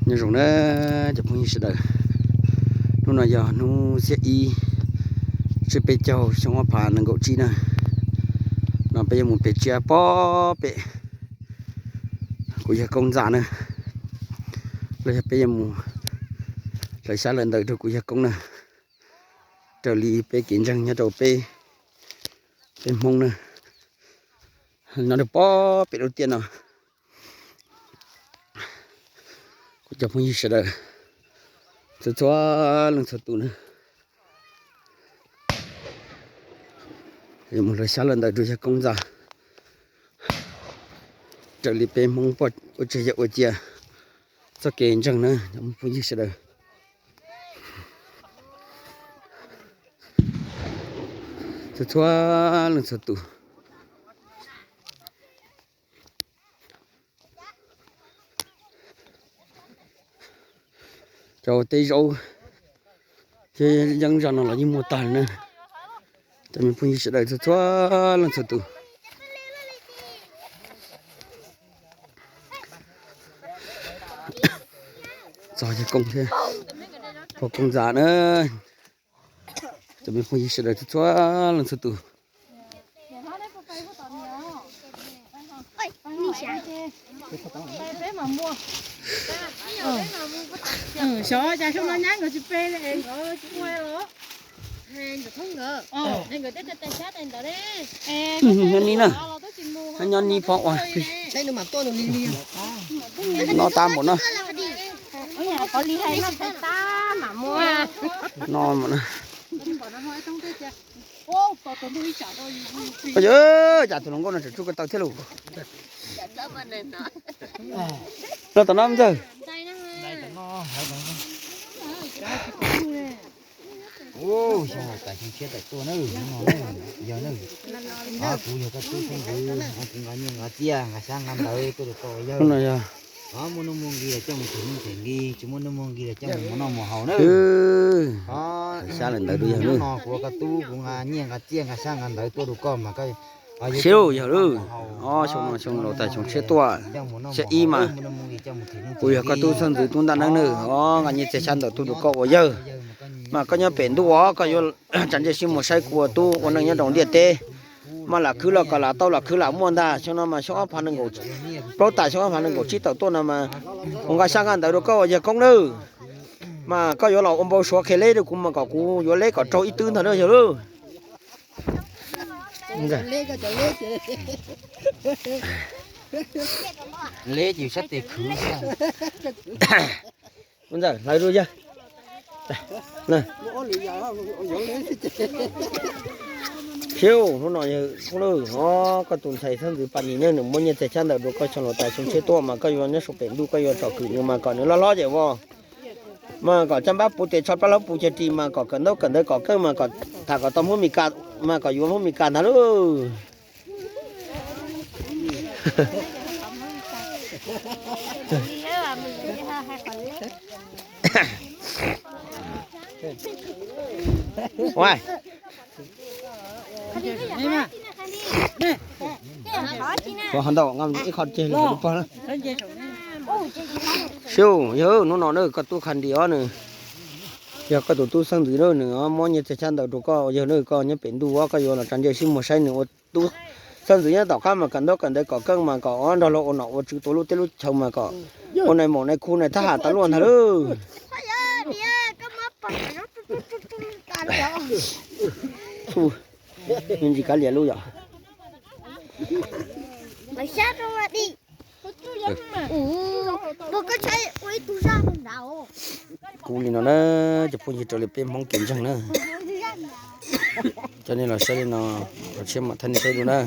Nyob zoo na cov phooj ywg sawv daws, hnub no yog hnub xiab ib, tsiab peb caug xyoo ob phav nees nkaum tsib na. No peb yuav mus pem tsiab pob pem kuv yawg koob ntxa na, los yog peb yuav mus hlawv xyab hlawv ntawv rau kuv yawg koob na, raws li peb kev ntseeg nyob rau peb, peb Hmoob na. No rau pob pem lub tiaj no, kuv cov phooj ywg sawv daws txhua txhua leej txhua tus na, yuav mus hlawv xyab hlawv ntawv rau yawg koob ntxa, raws li peb Hmoob ua tsiaj yawg ua cia txoj kev ntseeg na cov phooj ywg sawv daws txhua txhua leej txhua tus. Cov teb zaub thiab yeeb zaj no los yeej muaj tag na. Cov me phooj ywg sawv daws txhua txhua leej txhua tus, txog yawg koob thiab pog koob ntxa na. Cov me phooj ywg sawv daws txhua txhua leej txhua tus. Xyov cas xyoo no nyab nkawd tsis pe li es nkawd tsis ua los. Nyob ni na, nyob ni pom ua no tab npaum no. No na. Cas tus hluas nkauj no tseem tsuj ko taw thiab lauj. Los tom no ntxawg. Xyoo laus tas xyoo tshiab tawm tuaj na, yog na. Kuv yog koj tub xeeb ntxwv, kuv nqa nyiaj nqa txiaj nqa xyab nqa ntawv tuaj rau koj ua yawg. Muaj nuj muaj nqi los coj mus them nuj them nqi, tsis muaj nuj muaj nqi los coj mus mus noj mus haus na. Xyab ntawv rau yawg na. Kuv ua koj tub, kuv nqa nyiaj nqa txiaj nqa xyab nqa ntawv tuaj rau koj mas koj, xyoo no xyoo laus tas xyoo tshiab tuaj, tshiab ib mas kuv yog koj tub xeeb ntxwv tub ntaj neeb na, nqa nyiaj txiag xyab ntawv tuaj rau koj ua yawg. Mas koj nyob pem ntuj os, koj yuav tsa ntsej sib muag saib kuv ua tub ua neej nyob rau ntiaj teb. Mas lam khwv los kom lam tau, lam khwv lam muaj ntag. Xyoo no mas xyoo ob phav nees nkaum, plaub tas xyoo ob phav nees nkaum tsib tawm tuaj no mas kuv nqa xyab nqa ntawv rau koj ua yawg koob nawb. Mas koj yuav los ua npau suav qhia leb rau kuv mas kom kuv yuav leb kom raug ib twb ntag na yawg lauj. Leb ces sab tes khwv. Ntxawm hlawv rau yawg. Siab hnub no yawg, koj tus ntxhais xeeb ntxwv Paj Nis ne, nws muab nyiaj txiag xyab ntawv rau koj xyoo laus tas xyoo tshiab tuaj mas koj yuav nyob saum pem ntuj koj yuav tsom kwm nws mas kom nws loj hlob ces vos. Mas kom caj npab puv tes tsho plab hlwb puv ceg ris mas kom kawm ntaub kawm ntawv kom keej mas kom tham kom tau Hmoob Mes Kas mas kom yuav Hmoob Mes Kas ntag lauj. Ua ho ntau ib qho tseg los pog na. Siab yawg, hnub no na koj tub Khas Nris os nws yog koj tus tub xeeb ntxwv na, nws muab nyiaj txiag xyab ntawv rau koj ua yawg na, koj nyob pem ntuj os koj yuav los tsa ntsej sib muag saib nws ua tub xeeb ntxwv nyob tom qab mas kawm ntaub kawm ntawv kom keej mas kom nrog luag ua nom ua tswv tuav lub teb lub chaw mas kom ua nais maum nais khu nais thab ham tas luaj ntag lauj. Me ntsis kav liam lub yom. Kuv li no na, cov phooj ywg raws li peb Hmoob kev ntseeg na. Cov nej los saib li no, cov tshiab mam thab nej saib dua na.